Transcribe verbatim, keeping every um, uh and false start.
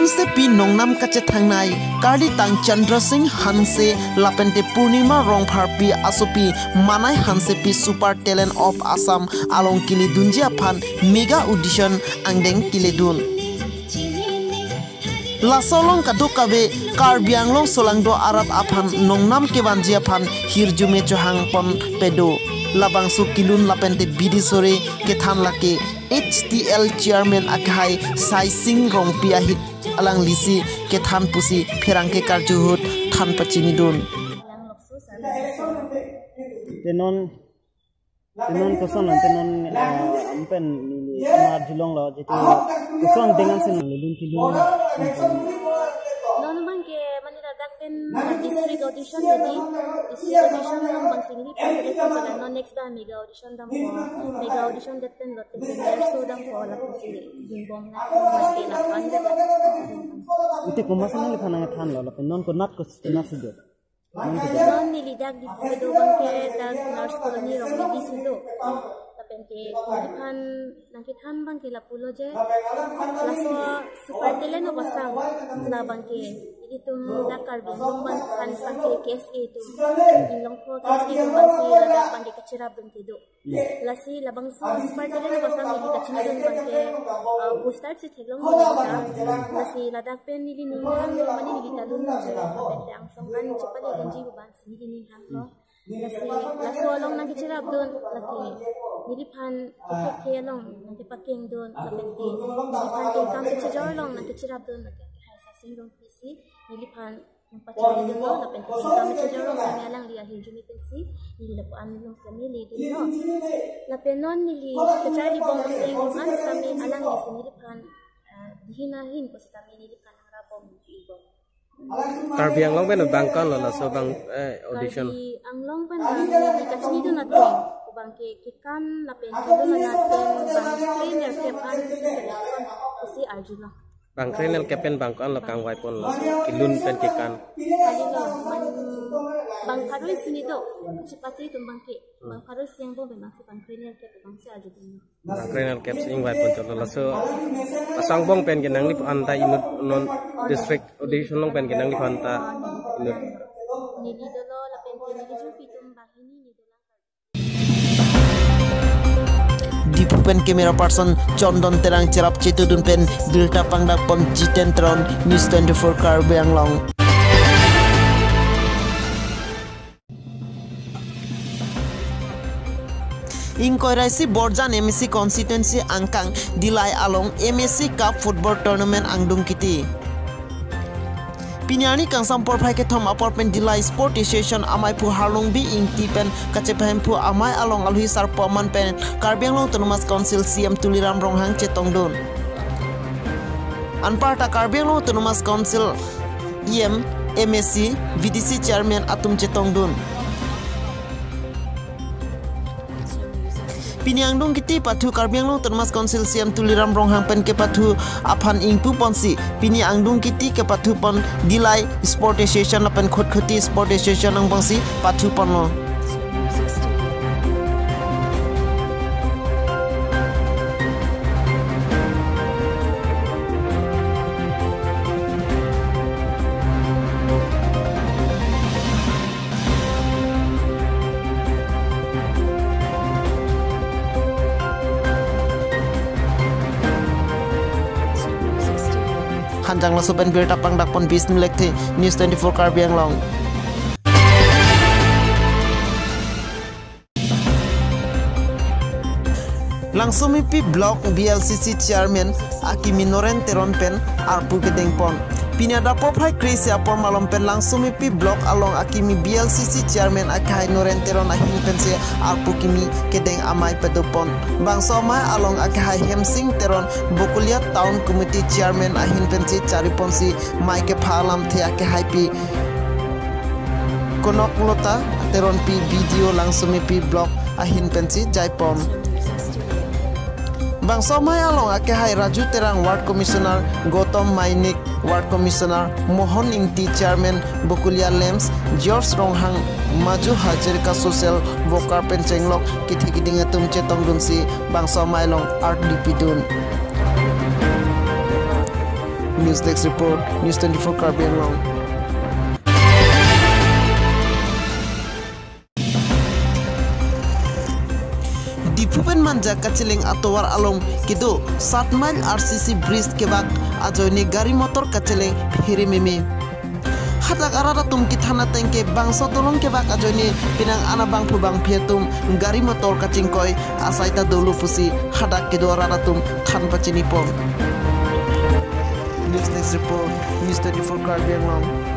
Hansepi nongnam kachethangnei karlitang Chandra Singh Hanse lapente Purnima Rongpharpi asopi Manai Hansepi Super Talent of Assam along keledunji aphan mega audition angdeng keledun. Laso along kadokave Karbi Anglong solangdo arat aphan nongnam kevanji aphan hirjume chohangponpe do. Labangso kelun lapente bidi sore kethan lake H T L chairman akehai Sai Sing Rongpi ahit alanglisi kethan pusi pherangke karju ahut than pachinidun. Te non, te non koson, te non, ah, ampen neli amar julong lo, jitu koson dengan sen lelun kelun. Non abangke mane ladak pen district audition jadi, district audition along abang singri pa select ko jalan, non next ba mega audition dampo, mega audition det pen lote winner so dampo lapusi jingbom na abangke lapuan jadi. Iti komat si neliphan nangthan lo, lapen non konat ko konat si do. Non neli dak Diphu kedo abangke dak Nurse Colony Rongmili si do. Lapente neliphan nangkethan abangke lapulo je, laso Super Talent of Assam labangke ilitum dak Karbi Anglong abang aphan abangke K S A atum, Inglongpho K S A atum abangsi ladak abangke kacherapdun kedo. Lasi labangso Super Talent of Assam neli kachinidun abangke, ah, poster si theklong neli ta. Lasi ladak pen neli ning hanglo, mane neli ta dunji, lapente angsong an chepaledunji pu abangsi neli ning hanglo. Lasi laso along nangkecherapdun lake neliphan kekhei along nangkepakengdun, lapente neliphan kengkam kechejor along nangkecherapdun lake akehai Sai Sing Rongpi si neliphan nangpachini dunlo, lapen kengkam kechejor along sitame alangli ahirjume pensi neli lapu-an along sitame ledunlo. Lapen non neli kacharlibom ateng an sitame alanglisi neliphan, ah, dihin ahin ko sitame neliphan nangrapbom ibom. Karbi Anglong pen abang ko-an lo laso abang, eh, audition? Karbi Anglong pen abang neli kachinidun ateng, ko abangke kekan lapen kedun ateng abang kre nerkep an si selection pusi arjulo. Bang kre nerkep pen bang ko-an lo kangvaiponlo, kelun pen kekan? Kalilo, man bang pharo isi ni do, chepate atum abangke, bang pharo isi angbong pen bangsi bang kre nerkep abangsi arjudunlo. Bang kre nerkep si ingvaipon chotlo, laso aso angbong pen ke nangliphan ta inut, non district audition along pen ke nangliphan ta inut? Neli dolo lapen ke neli jupi atum banghini neli dolang. Diphu pen camera person Chondon Terang cherap chetudun pen birta pangdakpon Jiten Teron, News twenty-four Karbi Anglong. Ingkoi ra isi Borjan M A C constituency angkang Dillai along M A C Cup Football Tournament angdung kiti. Pini arni kangsam porphai kethom apor pen Dillai Sport Association amaiphu Harlongbi Ingti pen kachepahemphu amei along alohi sarpo aman pen Karbi Anglong Autonomous Council C E M Tuliram Ronghang chetongdun. Anparta Karbi Anglong Autonomous Council E M, M A C, V D C chairman atum chetongdun. Pini angdung kiti pathu Karbi Anglong Autonomous Council C E M Tuliram Ronghang pen kepathu aphan ingpuponsi, pini angdung kiti kepathupon Dillai Sport Association lapen Khatkhati Sport Association angbongsi pathuponlo. Hanjang laso pen birta pangdakpon Bishnu Lekthe, News twenty-four Karbi Anglong. Langsomepi Block B L C C Chairman akimi Noren Teron pen arpu kedengpon. Pini adap porphai kre-isi apor malom pen Langsomepi Block along akimi B L C C Chairman akehai Noren Teron ahin pensi arpu kimi kedeng amei padopon. Bangso amei along akehai Hemsing Teron, Bokolia Town Committee Chairman ahin pensi chariponsi, mei kepha alamthe akehaipi Konoklota Teronpi, B D O Langsomepi Block ahin pensi jaipon. Bangso amei along akehai Raju Terang, Ward Commissioner, Gautam Mainik, Ward Commissioner, Mohon Ingti, Chairman Bokolia Lamps, George Ronghang, Maju Hazarika social worker pen chenglok kethe keding atum chetongdunsi bangso amei along ardi pidun. News Desk Report, News twenty-four Karbi Anglong. Diphu pen Manja kacheleng atovar along kedo Saat Mile R C C bridge kevak ajoine gari motor kacheleng phere meme. Hadak arat atum kethan ateng ke bangso dolong kevak ajoine penang an abangphu bangphi atum gari motor kachingkoi asai ta dolo pusi hadak kedo arat atum than pachinipon. News Desk Report, News twenty-four Karbi Anglong.